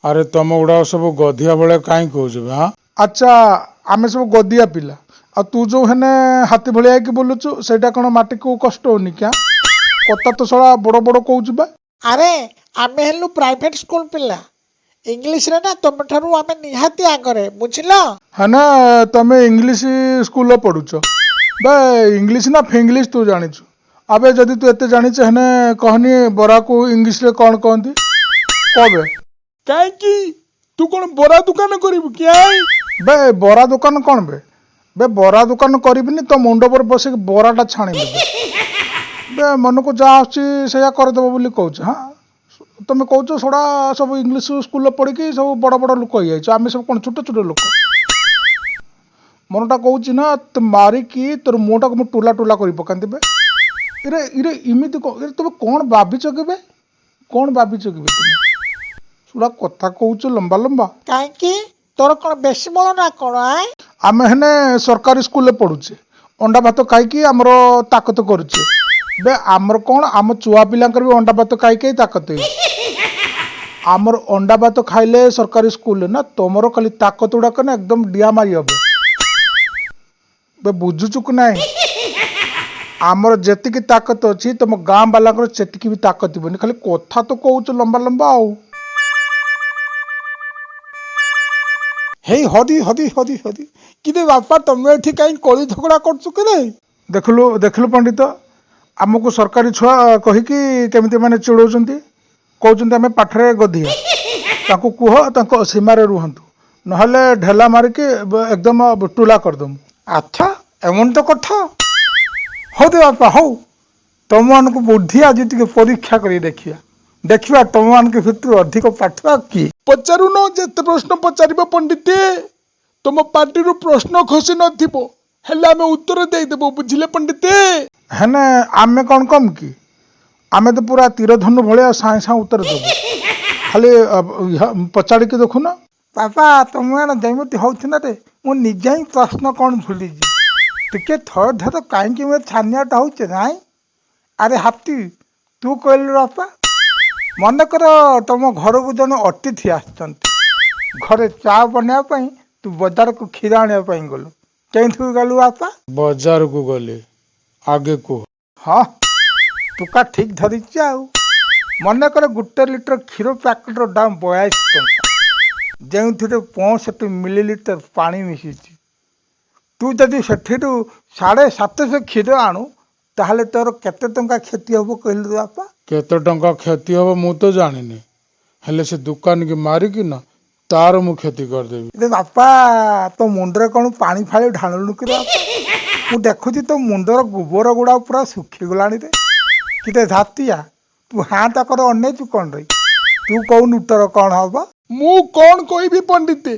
ଆରେ, ତମ ଗୁଡ଼ାକ ସବୁ ଗଧିଆ ଭଳିଆ କାହିଁ କହୁଛ ବେ? ହଁ, ଆଚ୍ଛା, ଆମେ ସବୁ ଗଦିଆ ପିଲା। ଆଉ ତୁ ଯୋଉ ହେନେ ହାତୀ ଭଳିଆ ହେଇକି ବୁଲୁଛୁ, ସେଇଟା କ'ଣ ମାଟିକୁ କଷ୍ଟ ହଉନି କ୍ୟା? କଥା ତ ଶଳା ବଡ଼ ବଡ଼ କହୁଛୁ ବା। ଆରେ, ଆମେ ହେଲୁ ପ୍ରାଇଭେଟ ସ୍କୁଲ ପିଲା। ଇଂଲିଶରେ ନା ତମଠାରୁ ଆମେ ନିହାତି ଆଗରେ, ବୁଝିଲ? ହେନେ ତମେ ଇଂଲିଶ ସ୍କୁଲରେ ପଢୁଛ ବେ? ଇଂଲିଶ ନା ଫିଙ୍ଗଲିଶ ତୁ ଜାଣିଛୁ? ଆବେ, ଯଦି ତୁ ଏତେ ଜାଣିଛୁ, ହେନେ କହନି, ବରାକୁ ଇଂଲିଶରେ କ'ଣ କହନ୍ତି କବେ? କାହିଁକି, ତୁ କ'ଣ ବରା ଦୋକାନ କରିବୁ କି? ବେ, ବରା ଦୋକାନ କ'ଣ ବେ? ବେ, ବରା ଦୋକାନ କରିବିନି, ତୋ ମୁଣ୍ଡ ଉପରେ ବସିକି ବରାଟା ଛାଣିବି ବେ। ବେ, ମନକୁ ଯାହା ଆସୁଛି ସେଇଆ କରିଦେବ ବୋଲି କହୁଛ। ହଁ, ତମେ କହୁଛ ଶଳା ସବୁ ଇଂଲିଶ ସ୍କୁଲରେ ପଢ଼ିକି ସବୁ ବଡ଼ ବଡ଼ ଲୋକ ହେଇଯାଇଛ, ଆମେ ସବୁ କ'ଣ ଛୋଟ ଛୋଟ ଲୋକ? ମନଟା କହୁଛି ନା ତୁ ମାରିକି ତୋର ମୁହଁଟାକୁ ମୁଁ ଟୁଲା ଟୁଲା କରି ପକାନ୍ତି ବେ। ଇରେ ଇରେ, ଏମିତି ଇରେ, ତମେ କ'ଣ ଭାବିଛ କି ବେ? କ'ଣ ଭାବିଛ କି ବେ ତୁମେ? ଶଳା କଥା କହୁଛ ଲମ୍ବା ଲମ୍ବା। କାହିଁକି, ତୋର କ'ଣ ବେଶୀ ବଳ ନା କ'ଣ ଆଁ? ଆମେ ହେନେ ସରକାରୀ ସ୍କୁଲରେ ପଢୁଛେ, ଅଣ୍ଡା ଭାତ ଖାଇକି ଆମର ତାକତ କରୁଛେ ବେ। ଆମର କ'ଣ, ଆମ ଛୁଆ ପିଲାଙ୍କର ବି ଅଣ୍ଡା ଭାତ ଖାଇ ଖାଇ ତାକତ ହେଇଛି। ଆମର ଅଣ୍ଡା ଭାତ ଖାଇଲେ ସରକାରୀ ସ୍କୁଲରେ ନା ତମର ଖାଲି ତାକତ ଗୁଡ଼ାକ ନା ଏକଦମ ଡିଆ ମାରି ହବ ବେ। ବୁଝୁଛୁ କି ନାହିଁ? ଆମର ଯେତିକି ତାକତ ଅଛି, ତମ ଗାଁ ବାଲାଙ୍କର ସେତିକି ବି ତାକତ ଥିବନି। ଖାଲି କଥା ତ କହୁଛ ଲମ୍ବା ଲମ୍ବା ଆଉ। ହେଇ ହରି ହରି ହରି ହରି! କିରେ ବାପା, ତମେ ଏଠି କାହିଁ କଳି ଝଗଡ଼ା କରୁଛୁ କିରେ? ଦେଖିଲୁ, ଦେଖିଲୁ ପଣ୍ଡିତ, ଆମକୁ ସରକାରୀ ଛୁଆ କହିକି କେମିତି ମାନେ ଚିଡ଼ଉଛନ୍ତି। କହୁଛନ୍ତି ଆମେ ପାଠରେ ଗଧିଆ। ତାଙ୍କୁ କୁହ ତାଙ୍କ ସୀମାରେ ରୁହନ୍ତୁ, ନହେଲେ ଢେଲା ମାରିକି ଏକଦମ ଟୁଲା କରିଦେବୁ। ଆଚ୍ଛା, ଏମନ ତ କଥା। ହଉ ଦେ ବାପା, ହଉ, ତମମାନଙ୍କୁ ବୁଦ୍ଧି ଆଜି ଟିକେ ପରୀକ୍ଷା କରି ଦେଖିବା। ଦେଖିବା ତମମାନଙ୍କ ଭିତରୁ ଅଧିକ ପାଠୁଆ କିଏ। ପଚାରୁନ, ଯେତେ ପ୍ରଶ୍ନ ପଚାରିବ ପଣ୍ଡିତେ, ତମ ପାଟିରୁ ପ୍ରଶ୍ନ ଖସି ନଥିବ, ହେଲେ ଆମେ ଉତ୍ତର ଦେଇଦେବୁ, ବୁଝିଲେ ପଣ୍ଡିତେ? ହେନେ ଆମେ କ'ଣ କମ୍ କି? ଆମେ ତ ପୁରା ତୀରଧନୁ ଭଳିଆ ସାଏଁ ସାଏଁ ଉତ୍ତର ଦେବୁ। ଖାଲି ପଚାରିକି ଦେଖୁନ। ବାପା, ତମେ ଯେମିତି ହଉଛି ନା ରେ, ମୁଁ ନିଜେ ହିଁ ପ୍ରଶ୍ନ କ'ଣ ଭୁଲିଯିବି। ଟିକେ ଥର ଥର କାହିଁକି ମୁଁ ଛାନିଆଟା ହଉଛି ନାଇଁ? ଆରେ ହାତୀ, ତୁ କହିଲୁ ବାପା, ମନେକର ତମ ଘରକୁ ଜଣେ ଅତିଥି ଆସିଛନ୍ତି। ଘରେ ଚା ବନେଇବା ପାଇଁ ତୁ ବଜାରକୁ କ୍ଷୀର ଆଣିବା ପାଇଁ ଗଲୁ। କେଉଁଠିକୁ ଗଲୁ ବାପା? ବଜାରକୁ ଗଲି, ଆଗେ କୁହ। ହଁ, ଟୋକା ଠିକ ଧରିଛି। ଆଉ ମନେକର ଗୋଟେ ଲିଟର କ୍ଷୀର ପ୍ୟାକେଟର ଦାମ 42 ଟଙ୍କା, ଯେଉଁଥିରେ 65 ମିଲିଲିଟର ପାଣି ମିଶିଛି। ତୁ ଯଦି ସେଥିରୁ 750 କ୍ଷୀର ଆଣୁ, ତାହେଲେ ତୋର କେତେ ଟଙ୍କା କ୍ଷତି ହବ କହିଲୁ ବାପା? କେତେ ଟଙ୍କା କ୍ଷତି ହବ ମୁଁ ତ ଜାଣିନି, ହେଲେ ସେ ଦୋକାନକି ମାରିକି ନା ତାର ମୁଁ କ୍ଷତି କରିଦେବି। ରେ ବାପା, ତୋ ମୁଣ୍ଡରେ କ'ଣ ପାଣି ଫାଳି ଢାଳୁନୁ କି ବାପା? ମୁଁ ଦେଖୁଛି ତୋ ମୁଣ୍ଡର ଗୋବର ଗୁଡ଼ା ପୁରା ଶୁଖିଗଲାଣି ରେ। କିରେ ଝାଟିଆ, ତୁ ହାଁ ତାକର ଅନେଇଛୁ କ'ଣ ରେ? ତୁ କହୁନୁ, ଉତ୍ତର କ'ଣ ହବ? ମୁଁ କ'ଣ କହିବି ପଣ୍ଡିତେ?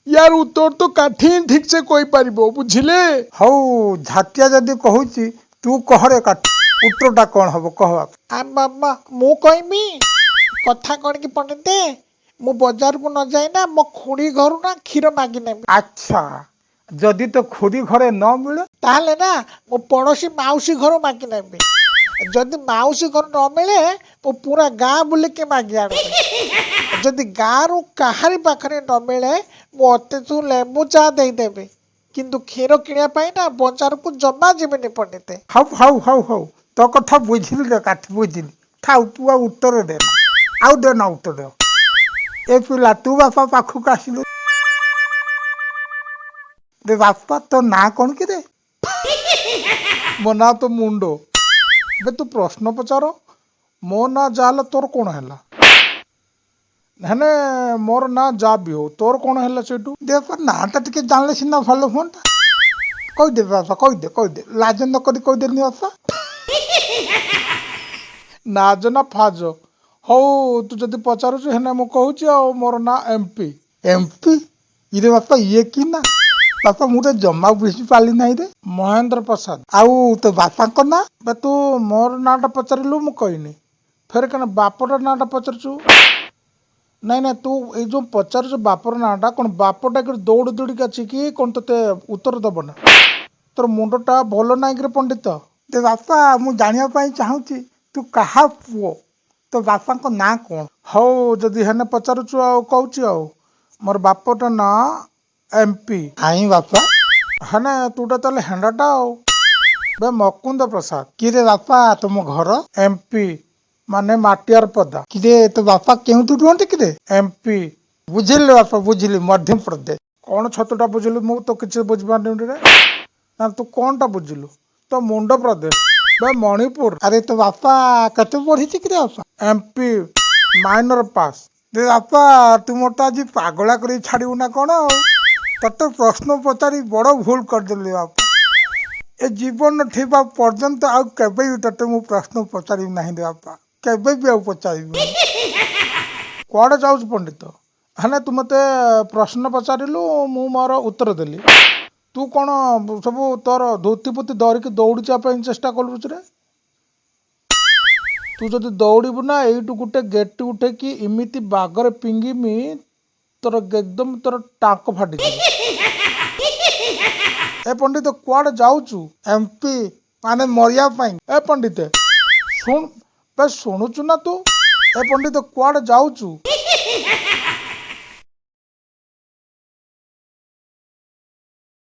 ୟାର ଉତ୍ତର ତ କାଠି ହିଁ ଠିକ ସେ କହିପାରିବ, ବୁଝିଲେ? ହଉ, ଝାଟିଆ ଯଦି କହୁଛି, ତୁ କହରେ କାଠି, ଉତ୍ତରଟା କ'ଣ ହବ କହ ବାପା। ଆ ବାବା, ମୁଁ କହିବି। କଥା କ'ଣ କି ପଣ୍ଡିତେ, ମୁଁ ବଜାରକୁ ନ ଯାଇ ନା ମୋ ଖୁଡ଼ି ଘରୁ ନା କ୍ଷୀର ମାଗି ନେବି। ଆଚ୍ଛା, ଯଦି ତୋ ଖୁଡ଼ି ଘରେ ନ ମିଳେ? ତାହେଲେ ନା ମୁଁ ପଡ଼ୋଶୀ ମାଉସୀ ଘରୁ ମାଗି ନେବି। ଯଦି ମାଉସୀ ଘରୁ ନ ମିଳେ, ମୁଁ ପୁରା ଗାଁ ବୁଲିକି ମାଗି ଆଣିବି। ଯଦି ଗାଁରୁ କାହାରି ପାଖରେ ନ ମିଳେ, ମୁଁ ଅତିଥି ଲେମ୍ବୁ ଚା ଦେଇଦେବି। କିନ୍ତୁ କ୍ଷୀର କିଣିବା ପାଇଁ ନା ବଜାରକୁ ଜମା ଯିବିନି ପଣ୍ଡିତେ। ହଉ ହଉ ହଉ ହଉ, ତୋ କଥା ବୁଝିଲି ରେ କାଠି, ବୁଝିଲି। ଥାଉ, ତୁ ଆଉ ଉତ୍ତର ଦେ ନା, ଆଉ ଦେ ନା ଉତ୍ତର। ଏ ପିଲା, ତୁ ବାପା ପାଖକୁ ଆସିଲୁ ରେ। ବାପା, ତୋ ନାଁ କ'ଣ କି ରେ? ମୋ ନାଁ ତ ମୁଣ୍ଡ। ଏବେ ତୁ ପ୍ରଶ୍ନ ପଚାର, ମୋ ନାଁ ଯାହା ହେଲା ତୋର କ'ଣ ହେଲା? ହେନେ ମୋର ନାଁ ଯାହା ବି ହଉ, ତୋର କ'ଣ ହେଲା ସେଇଠୁ? ଦେ ବାପା, ନାଁଟା ଟିକେ ଜାଣିଲେ ସିନା ଭଲ ହୁଅନ୍ତା। କହିଦେ ବାପା, କହିଦେ, କହିଦେ, ଲାଜ ନ କରି କହିଦେନି ବାପା। ନାଜ ନା ଫାଜ। ହଉ, ତୁ ଯଦି ପଚାରୁଛୁ, ହେନେ ମୁଁ କହୁଛି ଆଉ, ମୋର ନାଁ ଏମ୍ପି। ଏମ୍ପି? ଇରେ ବାପା, ଇଏ କି ନା ବାପା? ମୁଁ ତ ଜମା ବୁଝିପାରିଲି ନାହିଁ ରେ। ମହେନ୍ଦ୍ର ପ୍ରସାଦ। ଆଉ ତୋ ବାପାଙ୍କ ନାଁ? ବେ, ତୁ ମୋର ନାଁଟା ପଚାରିଲୁ, ମୁଁ କହିନି, ଫେର କେନ ବାପଟା ନାଁଟା ପଚାରୁଛୁ? ନାଇଁ ନାଇଁ, ତୁ ଏଇ ଯୋଉ ପଚାରୁଛୁ ବାପର ନାଁଟା, କ'ଣ ବାପଟା କି ଦୌଡ଼ି ଦୌଡ଼ିକି ଅଛି କି କ'ଣ ତୋତେ ଉତ୍ତର ଦବ ନା? ତୋର ମୁଣ୍ଡଟା ଭଲ ନାହିଁ କିରେ ପଣ୍ଡିତ? ଦେ ବାପା, ମୁଁ ଜାଣିବା ପାଇଁ ଚାହୁଁଛି ତୁ କାହା ପୁଅ। ତୋ ବାପାଙ୍କ ନାଁ କ'ଣ? ହଉ, ଯଦି ହେନେ ପଚାରୁଛୁ ଆଉ କହୁଛି। ଆଉ ମୋର ବାପଟା ନାଁ ଏମ୍ପି। କାହିଁ ବାପା? ହେନେ ତୁଟା ତାହେଲେ ହେଣ୍ଡାଟା ଆଉ ବେ। ମକୁନ୍ଦ ପ୍ରସାଦ। କିରେ ବାପା, ତୁମ ଘର? ଏମ୍ପି ମାନେ ମାଟିଆର ପଦା। କିରେ, ତୋ ବାପା କେଉଁଠି ରୁହନ୍ତି କିରେ? ଏମ୍ପି। ବୁଝିଲି ବାପା, ବୁଝିଲି, ମଧ୍ୟପ୍ରଦେଶ। କ'ଣ ଛତୁଟା ବୁଝିଲୁ? ମୁଁ ତ କିଛି ବୁଝିପାରୁନି ରେ। ନା, ତୁ କ'ଣଟା ବୁଝିଲୁ? ତ ମୁଣ୍ଡ ପ୍ରଦେଶ ବେ, ମଣିପୁର। ଆରେ, ତୋ ବାପା କେତେ ପଢିଛି କିରେ ବାପା? MP, minor pass. ରେ ବାପା, ତୁ ମୋତେ ଆଜି ପାଗଳା କରି ଛାଡ଼ିବୁ ନା କ'ଣ? ଆଉ ତତେ ପ୍ରଶ୍ନ ପଚାରି ବଡ଼ ଭୁଲ କରିଦେଲି ବାପା। ଏ ଜୀବନ ଥିବା ପର୍ଯ୍ୟନ୍ତ ଆଉ କେବେ ବି ତତେ ମୁଁ ପ୍ରଶ୍ନ ପଚାରିବି ନାହିଁ ରେ ବାପା, କେବେ ବି ଆଉ ପଚାରିବିନି। କୁଆଡ଼େ ଯାଉଛୁ ପଣ୍ଡିତ? ହେଲେ ତୁ ମୋତେ ପ୍ରଶ୍ନ ପଚାରିଲୁ, ମୁଁ ମୋର ଉତ୍ତର ଦେଲି। ତୁ କ'ଣ ସବୁ ତୋର ଧୋତି ପୋତି ଧରିକି ଦୌଡ଼ିଯିବା ପାଇଁ ଚେଷ୍ଟା କରୁଛୁ ରେ? ତୁ ଯଦି ଦୌଡ଼ିବୁ ନା, ଏଇଠୁ ଗୋଟେ ଗେଟି ଉଠେଇକି ଏମିତି ବାଗରେ ପିଙ୍ଗିମି, ତୋର ଏକଦମ ତୋର ଟାଙ୍କ ଫାଟିଯିବ। ଏ ପଣ୍ଡିତ, କୁଆଡ଼େ ଯାଉଛୁ? ଏମ୍ପି ମାନେ ମରିବା ପାଇଁ। ଏ ପଣ୍ଡିତେ, ଶୁଣ ବେ, ଶୁଣୁଛୁ ନା ତୁ? ଏ ପଣ୍ଡିତ, କୁଆଡ଼େ ଯାଉଛୁ?